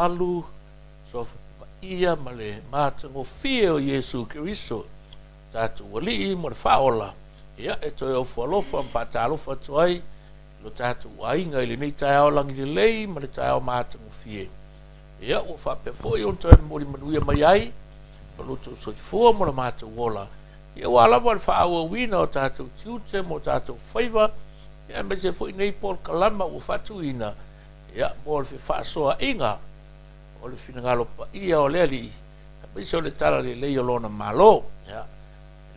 mamalu, Suafa Paia ma le matagofie o Iesu Keriso, tatou Alii ma le Faaola, ia, e toe ofo alofa ma faatalofa atu ai i lo tatou aiga i lenei taeao lagi lelei ma le taeao matagofie. Ia, ua faapea foi ona toe momoli manuia mai ai lo loutou soifua ma lo matou ola, ia aua lava le faaauauina o tatou tiute ma o tatou faiva, ia aemaise foi nei polokalama ua faatuina, ia, mo le fefaasoaaiga o le finagalo paia o le Alii, aemaise o le talalelei o Lona Malo. Ia,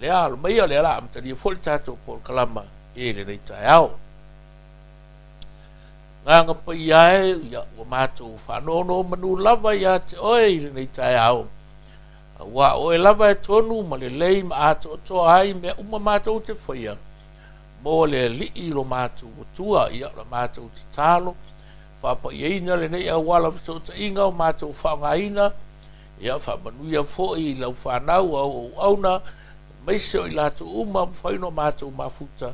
lea alo maia o lea o le a amatalia foi le tatou polokalama i lenei taeao. Agaga Paia e, ia, ua matou faanonomanu lava iā te Oe i lenei taeao, auā o Oe lava e tonu ma lelei ma atoatoa ai mea uma matou te faia mo le Alii lo matou Atua. Ia, o la matou tatalo, faapaiaina lenei auala fesootaiga o matou faaaogaina, ia, faamanuia foi i lau fanau au auauna, aemaise o i latou uma mafai ona matou mafuta,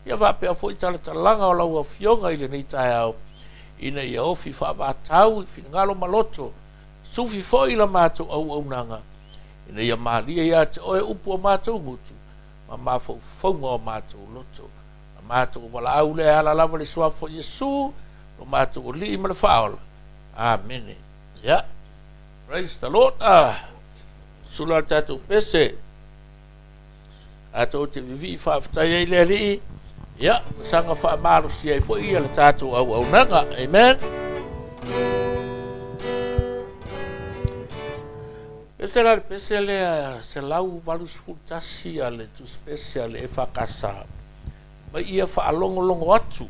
ia faapea foi talatalaga o lau Afioga i lenei taeao, ina ia ofi faavatau i finagalo ma loto, sufi foi i la matou auaunaga, ina ia malie ia te Oe upu o matou gutu ma mafaufauga o matou loto. La matou valaau lea e ala lava i le Suafa o Iesu, lo matou Alii ma le Faaola. Amene. Ia, praise the Lord. Ah, sula le tatou pese. Tatou te vivii faafetai ai le Alii, ia, ma saga faamalosia ai foi ia le tatou auaunaga. Amen. Pese la le pese lea 181 a le tusipese a le EFKS. Mai ia faalogologo atu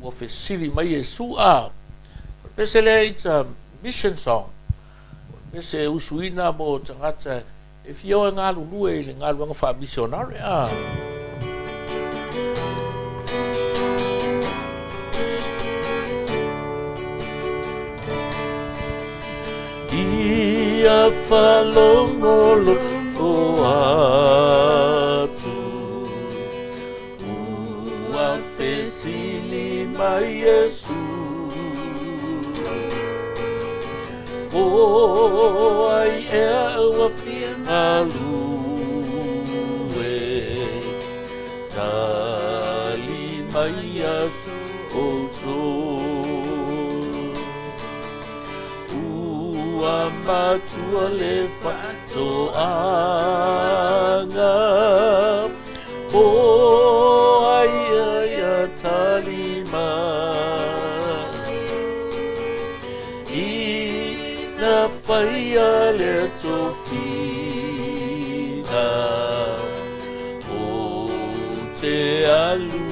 ua fesili mai Iesu. A o le pese lea, it's a mission song. O le pese e usuina mo tagata e fia o e galulue i le galuega faamisionare. A Ia faalogologo atu ua fesili mai Iesu, po ai ea ua fia galue? Tali mai atu outou, ua matua le faatoaga, po ai ia tali mai, ina faia le tofiga, o te alu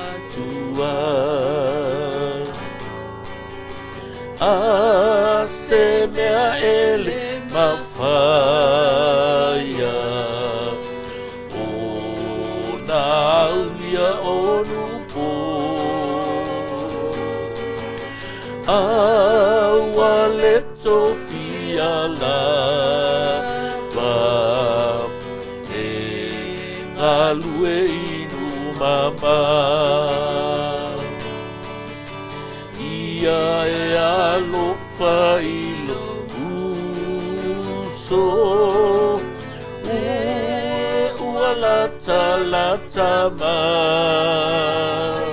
atu ai. A se mea e le mafaia ona aulia o nupo, a ua le tofia lava e galue i numama. Ia e alofa i lou uso e ua latalata mai,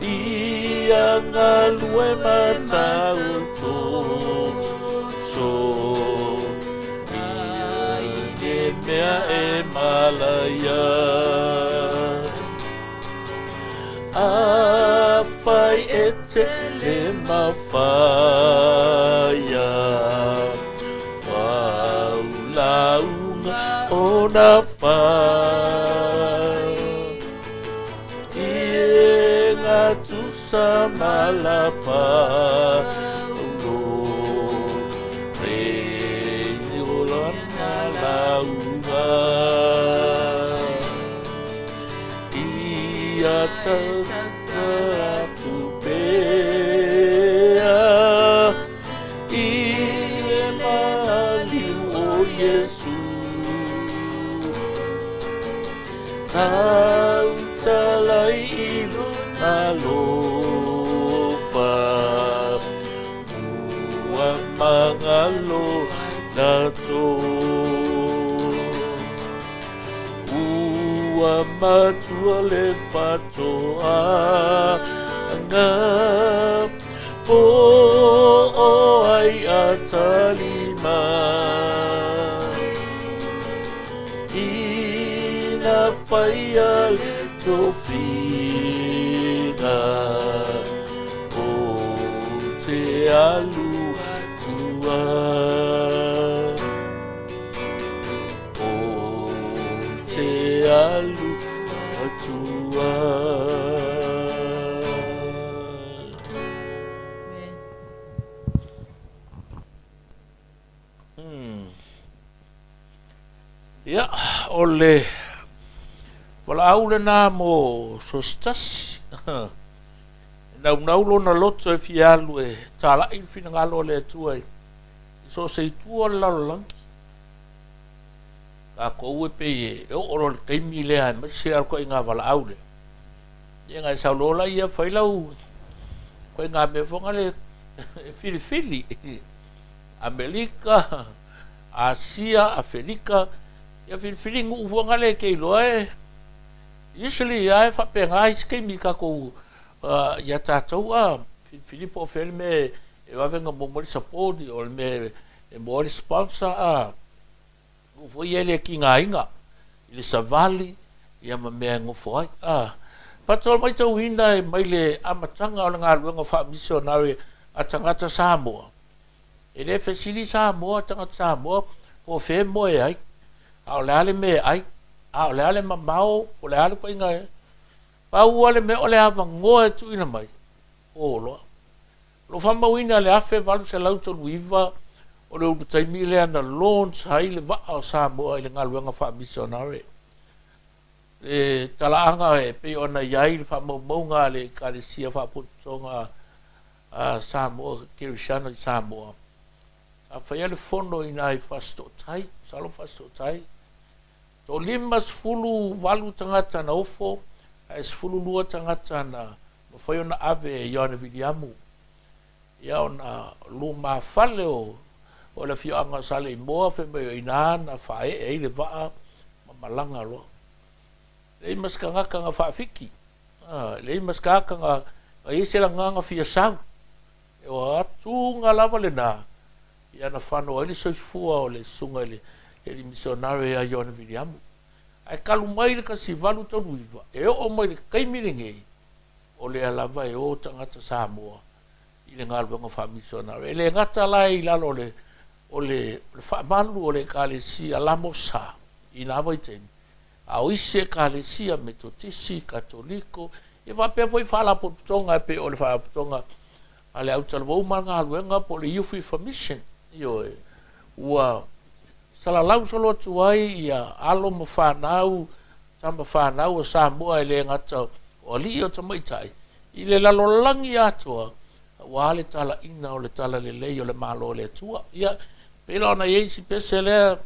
ia galue matautoso ia i le mea e malaia. Afai e te le mafaia, faulauga ona fai, i e gatusa malapa ulo, rei o lana lauga. Ia tautala atu pea i le maliu o Iesu. Tautala i lona alofa, galo latou. Ua matua le faatoaga po o ai atalima. Ina faia le tofiga o te alu atua. O te alu atua. Ia, o le valaau lena mo so se tasi. E naunau lona loto e fia alu e talai le finagalo o le Atua i so o se itu o le lalolagi. Tatou e pei e oo loa i le taimi lea aemaise lava le ituaiga valaau lea. Ia ona e sau loa laia fai lau ituaiga mea foi lea e filifili. Amerika, Asia, Aferika, ia filifili nuu foi lea e te iloa e usually lava e faapena isi taimi i tatou ia tatou filifili po o fea le mea e vave ona maua mai le support o le mea e maua ai le sponsor nuu foi ia e le tigaina i le savali ia ma mea e nofo ai. Faatoa matauina e mai le amataga o le galuega faamisionare a tagata Samoa. E le fesili Samoa, tagata Samoa, po o fea e moe ai, a o le a le mea e ai, a o le a le mamao, po o le a le ituaiga e. Pau lava le mea o le avanoa e tuuina mai, o loa. O lo o faamauina i le 1839 o le ulu taimi lea na launch ai le vaa o Samoa i le galuega faamisionare. Le talaaga e pei ona i ai le faamaumauga a le Ekalesia Faapotopotoga a Samoa Kerisiano i Samoa, sa faia le fono i ina i Fasitootai, masalo Fasitootai, toa-58 tagata na ofo, ae 12 tagata na mafai ona ave e Ioane Viliamu. Ia ona lumafale o le afioaga o Saleimoa fai mai o ina na faaee ai le vaa ma malaga loa. Leai ma se tagata na faafiki, leai ma se tagata na i ai se lagaga fia sau. E o atuga lava lena, ia na fano ai le soifua o le susuga i le alii misionare ia Ioane Viliamu. Ae talu mai le 1839, e oo mai le taimi lenei, o lea lava e o tagata Samoa i le galuega faamisionare. E le gata la i lalo o le o le faamalu o le Ekalesia Lamosa i na vaitaimi, a o isi Ekalesia Metotisi, Katoliko, ia faapea foi faalapotopotoga e pei o le Faalapotopotoga a le Autalavou ma Galuega po o le Youth with a Mission. Ioe, ua salalau solo atu ai ia alo ma fanau, tama fanau a Samoa e le gata o alii o tamaitai, i le lalolagi atoa, aua le talaiina o le talalelei o le Malo o le Atua. Ia, pei la ona i ai si pese lea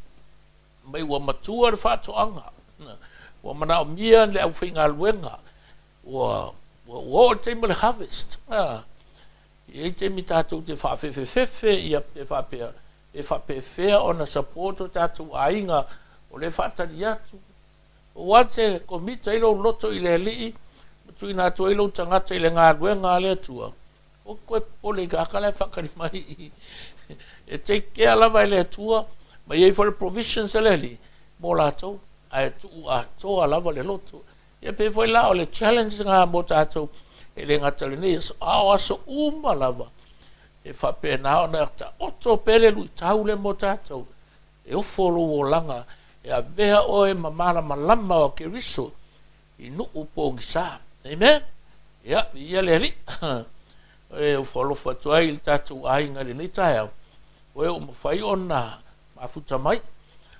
mai ua matua le faatoaga, ua manaomia le aufaigaluega, ua oo le taimi o le harvest. E i ai taimi tatou te faafefefefe, ia pe faapea, pe faapefea ona support o tatou aiga o lea e faatali atu. Ua te commit ai lou loto i le Alii ma tuuina atu ai lou tagata i le galuega a le Atua. O koe popole i tagata la e faatali mai e take care lava e le Atua ma i ai foi le provisions a le Alii mo latou, ae tuu atoa lava le loto. Ia pei foi la o le challenge lena mo tatou e le gata i lenei aso, a o aso uma lava e faapena ona taoto pea le luitau lea mo tatou. E ofo lou olaga e avea oe ma malamalama o Keriso i nuu pogisa. Amen? Ia, viia le Alii. E ofo alofa atu ai i le tatou aiga i lenei taeao, oe ua mafai ona mafuta mai.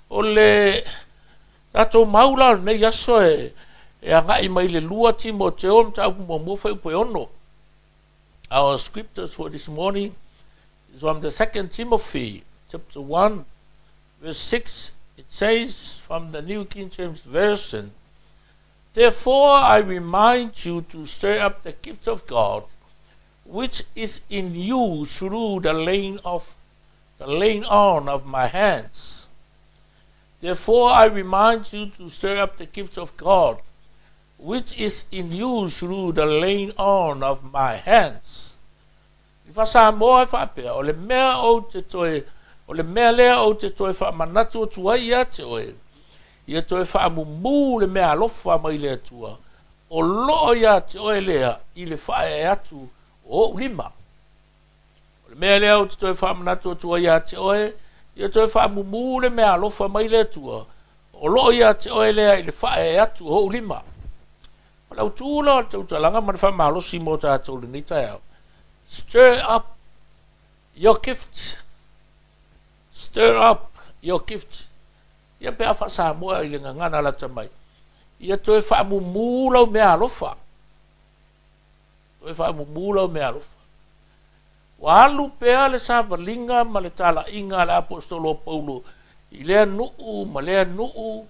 O le tatou mau la o lenei aso e agai mai le 2 Timoteo mataupu muamua fuaiupu e 6. Our scriptures for this morning is from the 2 Timothy chapter 1 verse 6. It says from the New King James Version, Therefore I remind you to stir up the gift of God, which is in you through the laying of the laying on of my hands. Therefore I remind you to stir up the gift of God, which is in you through the laying on of my hands. I faa-Samoa e faapea, O le mea ou te toe, o le mea lea ou te toe faamanatu atu ai ia te oe, ia toe faamumū le meaalofa mai le Atua, o loo ia te oe lea i le faaee atu o ou lima. O le mea lea ou te toe faamanatu atu ai ia te oe, ia toe faamumū le meaalofa mai le Atua, o loo ia te oe lea i le faaee atu o ou lima. O le autu la o le tautalaga ma le faamalosi mo tatou i lenei taeao, Stir up your gift. Stir up your gift. Ia pe a faa-Samoa i le gagana lata mai, ia toe faamumū lau meaalofa. Toe faamumū lau meaalofa. Ua alu pea le savaliga ma le talaiga a le Aposetolo o Paulo i lea nuu ma lea nuu,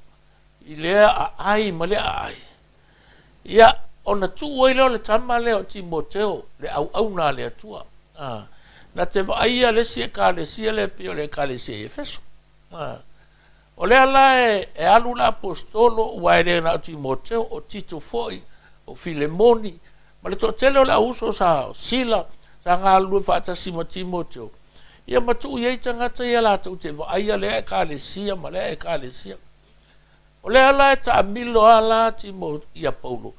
i lea aai ma lea aai. Ia, ona tuu ai lea o le tama lea o Timoteo, le auauna a le Atua, a, na te vaaia le isi Ekalesia lea pei o le Ekalesia i Efeso. A, o lea la e, e alu le Aposetolo, ua e le na o Timoteo, o Tito foi, o Filemoni, ma le toatele o le auuso sa Sila, sa galulue faatasi ma Timoteo, ia ma tuu i ai tagata ia latou te vaaia lea Ekalesia ma lea Ekalesia. O lea la e taamilo a la Timo ia Paulo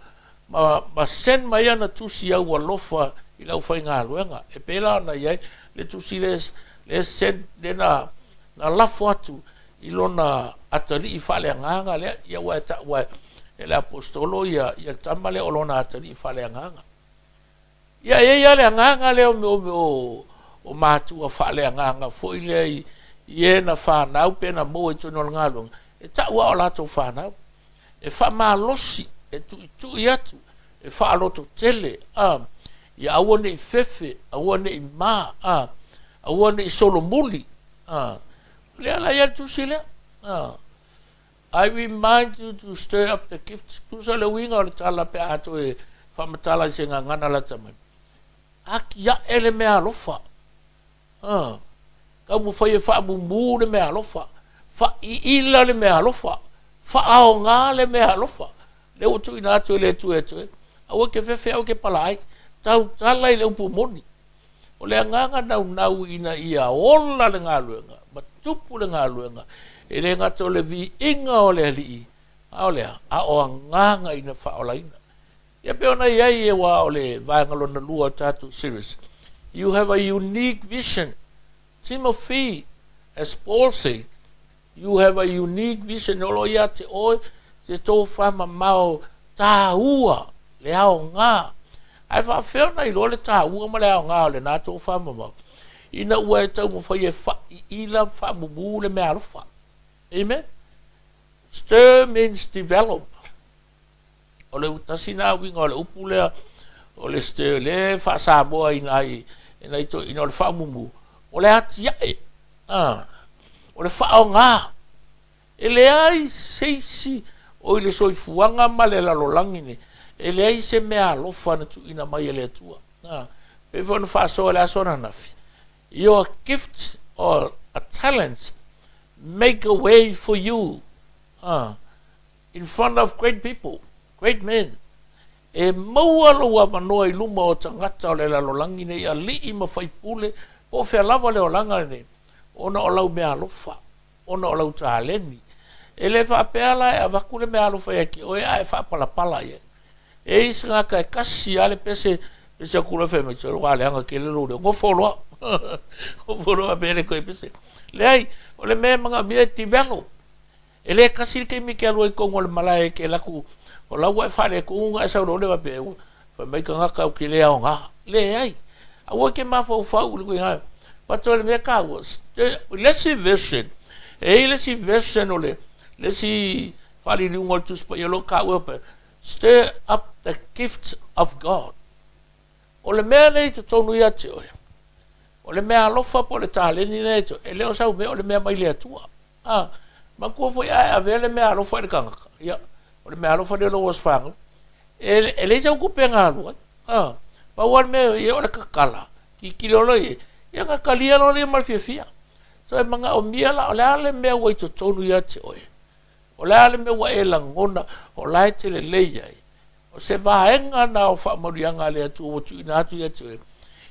ma ma send mai ana tusi aualofa i le aufaigaluega. E pei la ona i ai le tusi le le send le na na lafo atu i lona atalii faaleagaga lea, ia ua e taua e le Aposetolo ia ia le tama lea o lona atalii faaleagaga. Ia e i ai lava le agaga lea o o o matua faaleagaga foi lea i i e na fanau pe na maua i totonu o le galuega, e tau lava o latou fanau. E faamalosi, e tuitui atu, e faalototele, a, ia aua ne i fefe, aua ne i ma, a, aua ne i solomuli, a. O lea la e i ai le tusi lea, a. I remind you to stir up the gift. Tusa le uiga o le tala pe a toe faamatala i se gagana lata mai. Atiae le meaalofa. Ā. Taumafai e faamumū le meaalofa. Faaiila le meaalofa. Faaaoga le meaalofa. Lea ua tuuina atu e le Atua ia te oe. Aua e te fefe, aua e te palaai. Tautala i le upu moni. O le agaga naunau ina ia ola le galuega ma tupu le galuega, e le gata o le viiga o le Alii, a o le a? A o agaga ina faaolaina. Ia pei ona i ai aua o le vaega lona lua o tatou series, You have a unique vision. Timothy, as Paul said, You have a unique vision, o lo o ia te oe te tofa mamao tāua, le aoga. Ae faapefea ona iloa le tāua ma le aoga o lena tofa mamao? Ina ua e taumafai e faaiila ma faamumū le meaalofa. Amen? Stir means develop. O le tasi lena uiga o le upu lea o le stir, lea e faa-Samoa i nai, e nai toeaiina o le faamumū, o le atiae, a, o le faaaoga. E leai se isi o i le soifuaga ma le lalolagi nei, e leai se meaalofa na tuuina mai e le Atua. A, pei foi ona faasoa i le aso ananafi, your gift or a talent make a way for you. A, In front of great people, great men. E maua lou avanoa i luma o tagata o le lalolagi nei, alii ma faipule, po o fea lava le olaga lenei, ona o lau meaalofa, ona o lau taleni. E le faapea la e avatu le meaalofa ia te oe ae faapalapala i ai. E i ai se tagata e kasi lava le pese, pese atu loa fai mai, Sole ua leaga tele lou leo, nofo loa, nofo loa faapea e le toe pese. Leai, o le mea e manaomia e develop. E le kasi le taimi e te alu ai i totonu o le malae e te alu atu, o la ua e faaletonu ona e sau loa lea faapea, ua fai mai tagata ou te le aoga. Leai. Aua e te mafaufau i le ituaiga but o le mea taua, i le isi version, e i ai le isi version o le le isi faaliliuga o le Tusi Paia o lo o taua e faapea, Stir up the gift of God. O le mea lea i totonu ia te oe, o le meaalofa po o le taleni lea ia te oe, e le o sau mea o le mea mai le Atua. A, manatua foi a e avea le meaalofa i le tagata, ia, o le meaalofa lea o lou aso fanau, e, e leai sau tupe e galue ai. A, pau lava le mea ia o le tatala, tilotilo loa i ai, ia ona talia loa lea ma le fiafia. So e manaʻomia la, o le a le mea ua i totonu ia te oe? O le a le mea ua e lagona o la e te lelei ai? O se vaega na o faamanuiaga a le Atua ua tuuina atu ia te oe,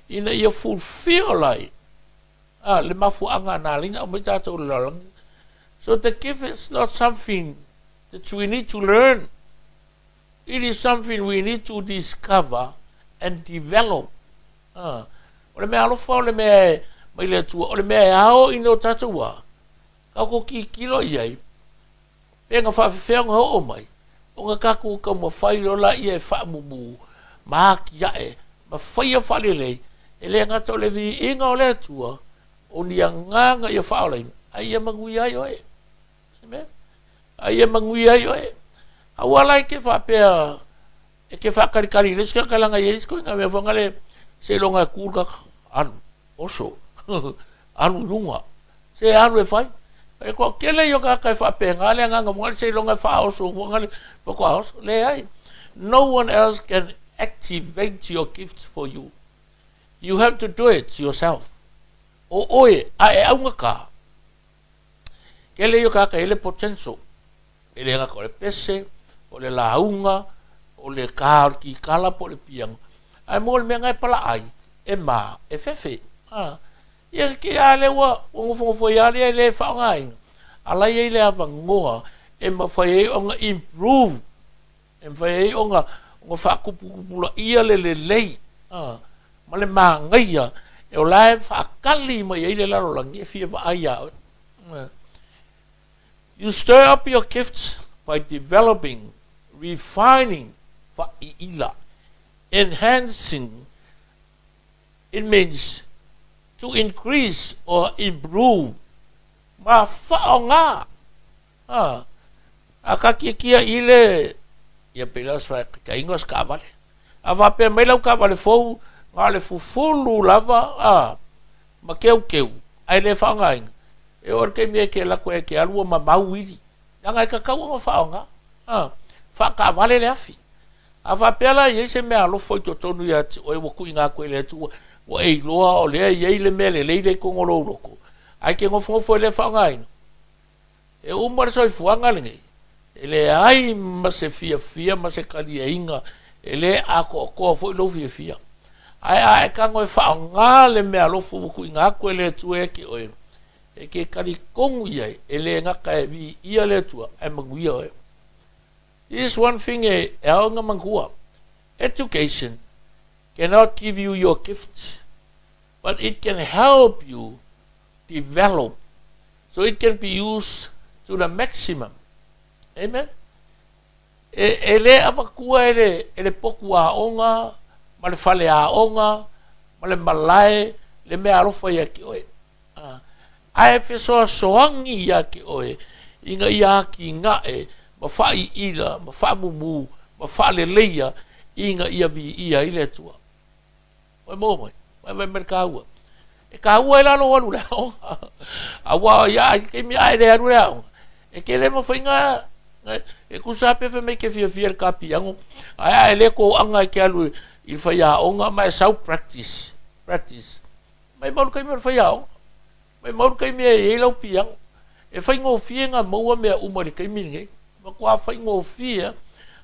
ina ia fulfill ai le mafuaaga na ala ai ona aumai tatou i le lalolagi. So the gift is not something that we need to learn. It is something we need to discover and develop. O le mea alofa o le mea e mai le Atua, o le mea e ao ina o tatou a tatou tilotilo i ai, pe na faafefea ona oo mai, ona tatou taumafai loa laia e faamumu ma atiae ma faia faalelei, e le gata o le viiga o le Atua, o ni agaga ia faaolaina, a ia manuia ai oe. Amen. A ia manuia ai oe. Aua la e ke faapea e ke faakalikali i le isi tagata leaga e i ai isi ituaiga mea foi lea seiloga e tu le tagata, alu, oso, alu i luga, se alu e fai. E toatele ia o tagata e faapena le agaga foi lea seiloga e faaoso foi lea faatoa oso. Leai. No one else can activate your gift for you. You have to do it yourself. O oe, a e augata, Tele ia o tagata e i ai le potential. E le gata o le pese, o le lauga, o le kā o le kikala po o le piano, ae mo le mea na e palaai, e mā, e fefe. A, ia ke a lea ua nofonofo ai lava lea e le faaaogaina, a la e i ai le avanoa e mafai ai ona improve, e mafai ai ona faatuputupulaia le lelei, a, ma le manaia e o la e faatali mai ai le lalolagi e fia vaai iā oe. You stir up your gifts by developing, refining, fa'i'ila, enhancing, it means to increase or improve, ma fa'aogā. A, a ka kiakia i le, ia pei la se faataitaiga o se taavale. A faapea mai lau taavale fou, na o le fufulu lava, a, ma keukeu, ae le faaaogaina, e oo i le taimi e te alu atu ai e te alu ua mamau uili, leaga e tatau ona faaaoga, a, faataavale le afi. A faapea la e i ai se mea alofa i totonu ia te oe ua tuuina atu e le Atua, ua e iloa o lea e i ai le mea lelei lea i totonu o lou loto, ae e te nofonofo e le faaaogaina, E uma le soifuaga lenei, e leai ma se fiafia ma se taliaina, e le atoatoa foi lou fiafia. Ae a e tago e faaaoga le meaalofa ua tuuina atu e le Atua ia te oe, e te talitonu i ai, e le gata e viia le Atua, ae manuia oe. This is one thing e ao ona manatua, education cannot give you your gift, but it can help you develop so it can be used to the maximum. Amen. E le avatua e le potu aoga ma le fale aoga ma le malae le mea alofa ia te oe. Ae fesoasoani ia te oe ina ia atinae ma faaiila ma faamumu ma faaleleia ina ia viia ai le Atua. Ua maua mai, vaevae mai le taua. E taua ai la lou alu i le aoga. Aua ia i le taimi a e le alu i le aoga, e te le mafai na e tusa lava pe fai mai e te fiafia i le kapiano, ae a e le toaga e te alu i le faiaoga ma e sau practice, practice. Maimau le taimi o le faiaoga. Maimau le taimi e i ai lau piano. E faigofie ona maua mea uma i le taimi lenei. Matua faigofie lava.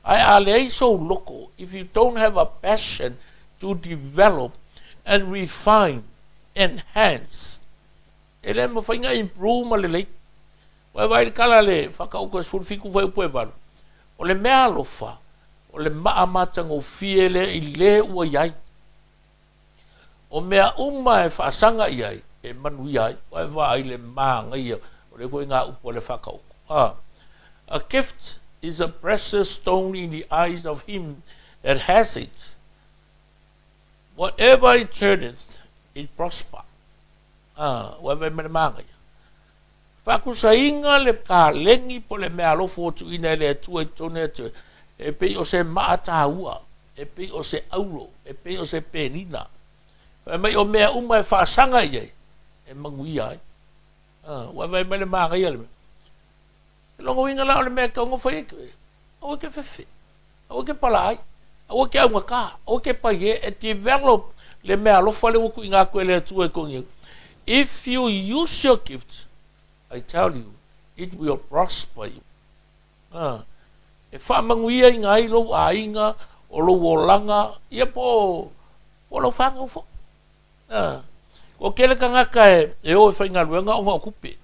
Ae a leai sou loko, if you don't have a passion to develop and refine, enhance, e le mafai ona improve ma lelei. Ua e vaai i le tala a le Faatauto e 17 fuaiupu e 8, o le mea alofa, o le maa matagofie lea i le ua i ai. O mea uma e faasaga i ai, e manuia ai. Ua e vaai i le māgaia o lea ituaiga upu a le Faatauto. A A gift is a precious stone in the eyes of him that has it. Whatever it turneth, it prosper. A, ua e vaai mai le māgaia. Faakusaina le kaleni po o le meaalofa ua tuuina e le Atua i totonu ia te oe, e pei o se maa taua, e pei o se auro, e pei o se penina. Fai mai o mea uma e faasaga i ai, e manuia ai. Ua e vaai mai le manaia le mea. O lona uiga la o le mea e tatau ona fai ai koe, aua e te fefe, aua e te palaai, aua e te augata, aua e te paie, e develop le meaalofa lea ua tuuina atu e le Atua i totonu If you use your gift, I tell you, it will prosper you. A, e faamanuiaina ai lou aiga, o lou olaga, ia po o lau fanau foi. A, ua tele tagata e o e faigaluega ona o tupe.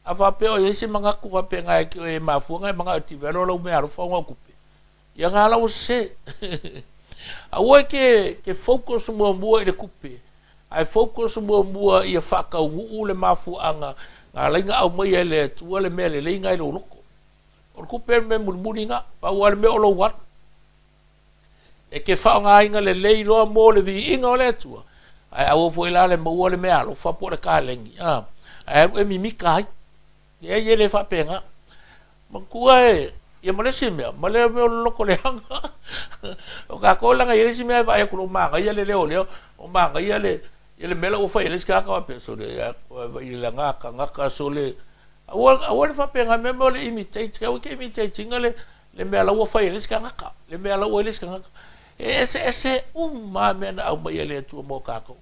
A faapea o i ai se manatu faapena e te oe e mafua ona e manao e develop lau meaalofa ona o tupe, ia na la ua sese. Aua e te focus muamua i le tupe, ae focus muamua ia faataunuu le mafuaaga na ala ai ona aumaia e le Atua le mea lelei na i lou loto. O le tupe o le mea mulimuli na, pau lava le mea o lou alu. E te faaaogaina lelei loa mo le viiga o le Atua, ae aua foi la le maua le meaalofa po o le kaleni, a, ae alu e mimita ai. Leai, e le faapena. Matua e, ia ma le isi mea, ma lea mea o le loto leaga. O tatou leaga e i ai le isi mea e vaai atu loa ua manaia le leo o lea, ua manaia le, ia le mea la ua fai e le isi tagata faapea, sole, ia, vaai i le laga tagata, sole. Aua, aua le faapena, mea o le imitate, aua e te imitate ina le, le mea la ua fai e le isi tagata, le mea la ua i le isi tagata. E eseese uma lava mea na aumai e le Atua mo tatou.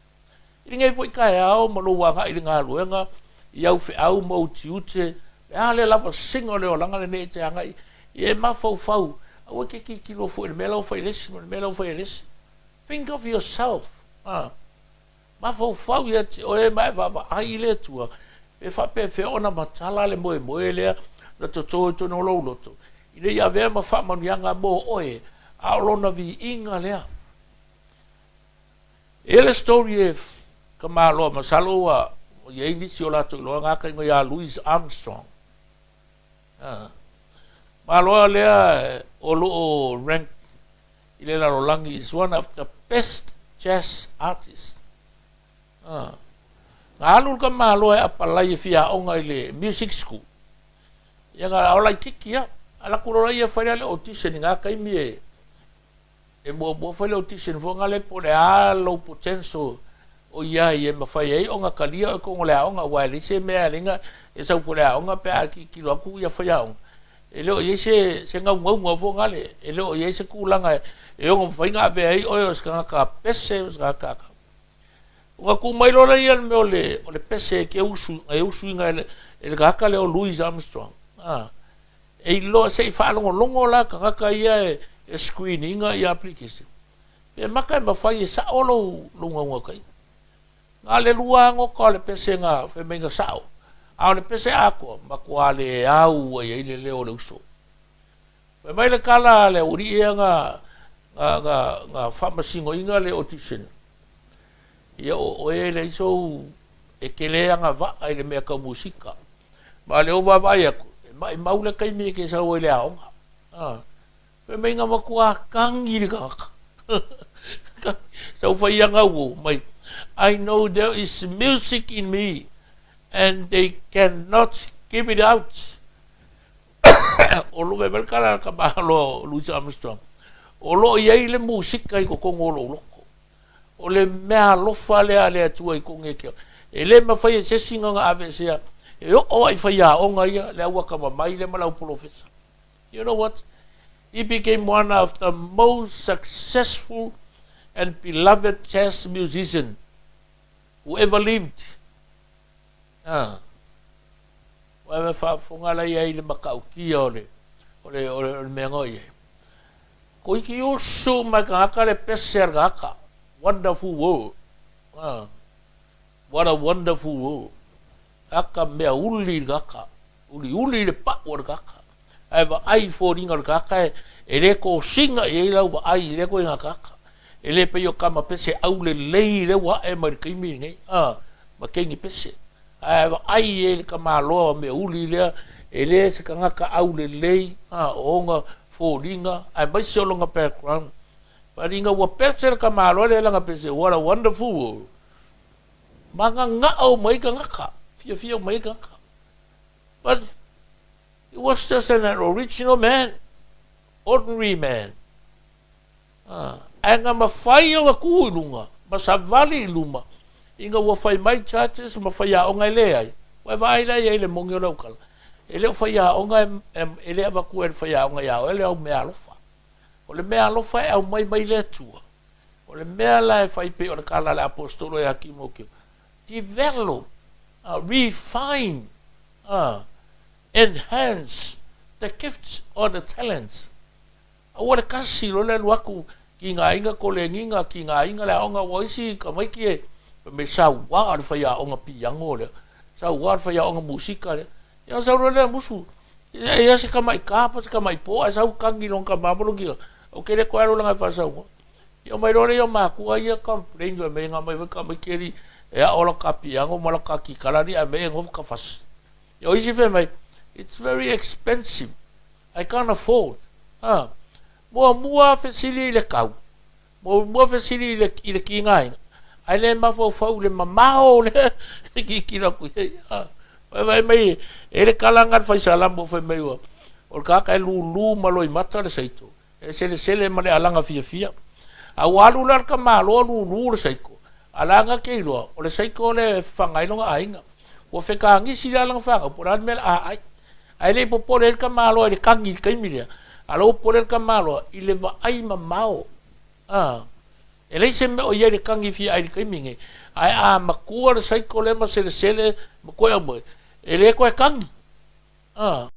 I lenei foi taeao ma lou agai i le galuega, i au feau ma ou tiute, le a le lavasiga o le olaga lenei e te agai i e mafaufau, aua e te tilotilo fua i le mea la ua fai e le isi ma le mea la ua fai e le isi. Think of yourself. A. Mafaufau ia te oe ma e vaavaai i le Atua, pe faapefea ona matala le moemoe lea na toto i totonu o lou loto, ina ia avea ma faamanuiaga mo oe, a o lona viiga lea. E i ai le story e Kamaloa, masalo ua i ai nisi o latou iloa gata igoa ia Louis Armstrong. Maloa lea o lo o rank i le lalolagi is one of the best jazz artists. Na alu le tamaloa e apalai e fia aoga i le music school. Ia na ao laitiiti ia. Alu atu loa ia fai le audition i na taimi e E muamua fai le audition foi na le po o le a lou potential o i ai e mafai ai ona talia oe totonu o le aoga aua e leai se mea e ala ai ona e sau foi i le aoga pe a tilotilo atu ia faiaoga e le o i ai se se naunauga foi nale e le o i ai se tulaga e ono mafai ona avea ai oe o se tagata pese o se tagata aka. Ona tu mai loa lea i le mea o le o le pese e ke usu e usuina e le e le tagata lea o Louis Armstrong. Ah. E iloa se i faalogologo la tagata ia e screen ina ia application. Pe maka e mafai e sao lou lou naunautaiga. Na le lua goka o le pese na fai mai na sao, a o le pese atoa, matua le au ai ai le leo o le uso. Fai mai le tala a le aualii ia na na na na faamasinoina le audition. Ia o oe e leai sou e te le agavaa i le mea tau musika. Ma o lea ua vaavaai atu, e maimau le taimi e te sau ai i le aoga. A, fai mai na matua tagi le tagata. Sau fai ia gauou mai, I know there is music in me and they cannot keep it out. O lo, fai mai le tala a le tamaloa o Louis Armstrong, o lo o i ai le musika i totonu o lou loto. O le mea alofa lea a le Atua i kone ke e le mafai e se isi ona aveesea e oo lava i faiaoga ia, le au atamamai lea ma le au polofesa. You know what? He became one of the most successful and beloved jazz musician who ever lived. Ah. Ua e faafofoga la ia i le matautia o le, o le, o le, o le mea na i ai. Ko iki usu mai tagata le pese a le tagata. Wonderful world. Ah. What a wonderful world. Aka mea uli le tagata. Uliuli le pau o le tagata. Ae vaai i foliga o le tagata e, e le kosina i ai lau vaai i lea koiga tagata. E le pei o tama pese aulelei lea ua ae mai le taimi lenei, a, ma teine pese. Ae vaai i ai le tamaloa o mea uli lea, e le se tagata aulelei, a, o ona foliga, aemaise o lona background. Faliga ua pese le tamaloa lea lana pese, what a wonderful world. Magagao mai tagata, fiafia mai tagata. But he was just an original man, ordinary man. Ae na mafai ona tu i luga ma savali i luma ina ua fai mai judges ma faiaoga e leai. Ua e vaai la i ai i le moni o le aukala. E le o faiaoga e le avatua e le faiaoga ia oe le au meaalofa. O le meaalofa e aumai mai le Atua. O le mea la e fai pei o le tala a le Aposetolo ia Timoteo, Develop, refine, enhance the gifts or the talents. Aua le kasi loa le alu aku ki ngā inga kolegiga, ki ngā inga le aoga, ua isi tamaiti e fai mai saua le faiaoga piano lea, saua le faiaoga musika lea. Ia ona sau loa lea musu, e i ai se tamai kapa, se tamai po, ae sau kagi i lona tama ma lona tina, ou te le toe alu leaga e faasaunoa. Ia omai loa lea i o matua ia complain fai mai, na omai foi tamaiti alii e ao lata piano ma lata kitala alii ae mea e nofo tafasi. Ia o isi fai mai, it's very expensive. I can't afford. Ha. Muamua fesili i le tau. Muamua fesili i le, i le kigaina. Ae le mafaufau i le mamao lea e kikilo atu i ai. Ha. Vaevae mai e le kalaga le faisalamo fai mai ua, o le tagata e lulu ma loimata le saito. E selesele ma le alaga fiafia. A ua alu la le tamaloa lulu le saiko, a la na te iloa, o le saiko lea e fafaga ai lona aiga. Ua fetagisi la lana fanau, po o le a le mea o le a ai. Ae le i popole ai le tamaloa i le kagi i le taimi lea, a la ua popole le tamaloa i le vaai mamao. A, e leai se mea o i ai i le kagi fia ai i le taimi nei, ae a matua le saiko lea ma selesele ma toe aumaia, e le toe kagi. A,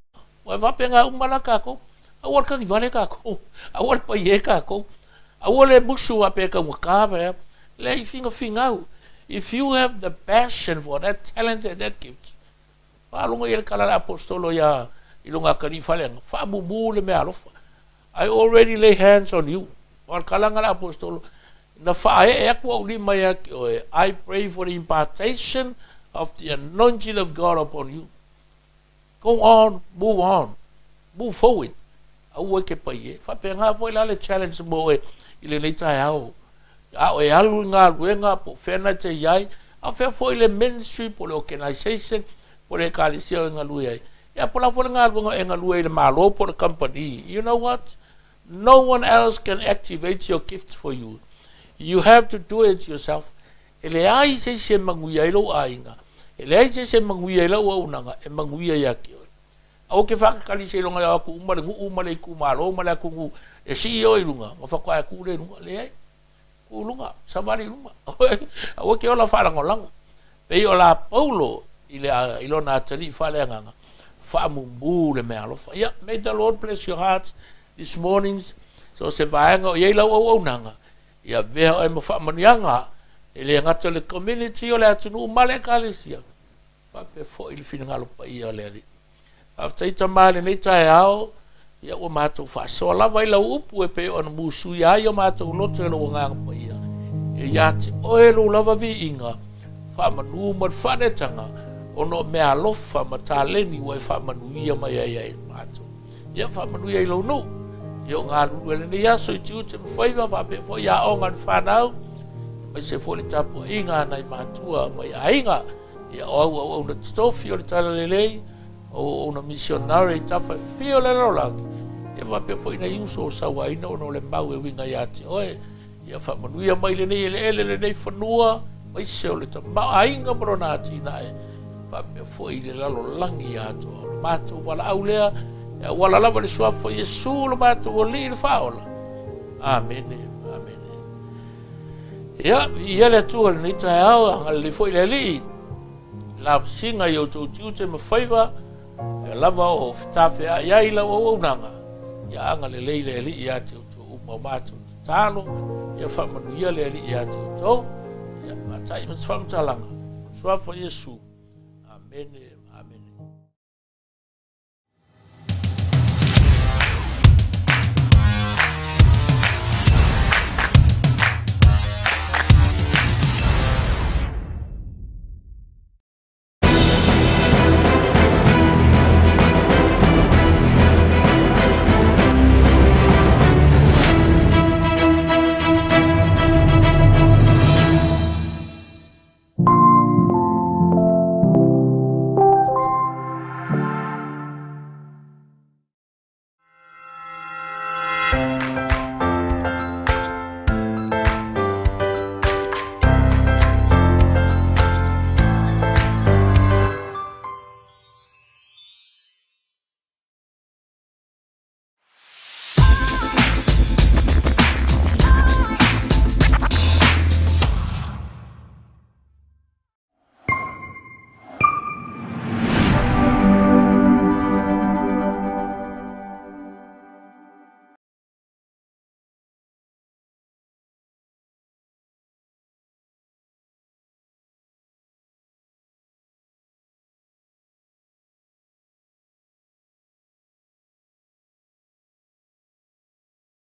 ua e faapena uma la tatou. Aua le tagivale tatou, aua le paie tatou, aua le musu faapea e taugata ma ea. Leai, finafingau. If you have the passion for that talent and that gift, faalogo i ai le tala a le Aposetolo ia i lona atalii faleaga, faamumu le meaalofa. I already lay hands on you. O le tala lena a le Aposetolo, na faaee atu au lima ia te oe, I pray for the impartation of the anointing of God upon you. Go on, move on, move forward, aua e te pai e. Faapena foi la le challenge mo oe i lenei taeao. A oe alu i galuega po o fea na te i ai, a o fea foi le ministry po o le organisation po o le ekalesia o e galue ai. Ia po o le a foi le galuega o e galue ai i le Malo po o le kamupani. You know what? No one else can activate your gift for you. You have to do it yourself. E leai se isi e manuia ai lou aiga, e leai se isi e manuia ai lau auaunaga, e manuia ia te oe. Aua ke whakakali seiloga i ao aku uma le nuu ma le itumalo ma le atunuu e sii oe i luga, ona faatoa e tu lea i luga. Leai. Tu i luga, savali i luma. Aua ke ola faalagolago. Pei o la Paulo i le i lona atalii faaleagaga, faamumu le meaalofa. Ia, may the Lord bless your hearts this morning. So se vaega o i ai lau auaunaga, Ia avea oe ma faamanuiaga, e le gata o le community o le atunuu ma le Ekalesia, faapea foi le finagalo paia o le Alii. Faafetai Tama i lenei taeao, ia ua matou faasoa lava i lau upu e pei ona musuia ai o matou loto e lou Agaga Paia. Ia ia te oe lou lava viiga, faamanu ma le faaneetaga, ona o meaalofa ma taleni ua e faamanuia mai ai ia i matou. Ia faamanuia i lou nuu, i o galulue lenei aso i tiute ma faiva, faapea foi aoga a le fanau, aemaise foi le tapuaiga a nai matua mai aiga, ia o au auauna totofi o le Talalelei, o auauna misionare i tafa e fia o le lalolagi, ia faapea foi nai uso o sauaina ona o le mau e uiga ia te oe. Ia faamanuia mai lenei eleele, lenei fanua, aemaise o le tamaoaiga ma lona atinae, faapea foi i le lalolagi atoa. O le matou valaau lea, e auala lava i le Suafa o Iesu lo matou Alii le Faaola. Amene, amene. Ia, viia le Atua i lenei taeao, agalelei foi le Alii, lavasiga i outou tiute ma faiva, Mea lava o fetafea'i ai lau auaunaga, ia agalelei le Alii ia te outou uma o matou tatalo, ia faamanuia le Alii ia te outou, ia matai ma se faamatalaga, o le Suafa o Iesu. Amene, amene.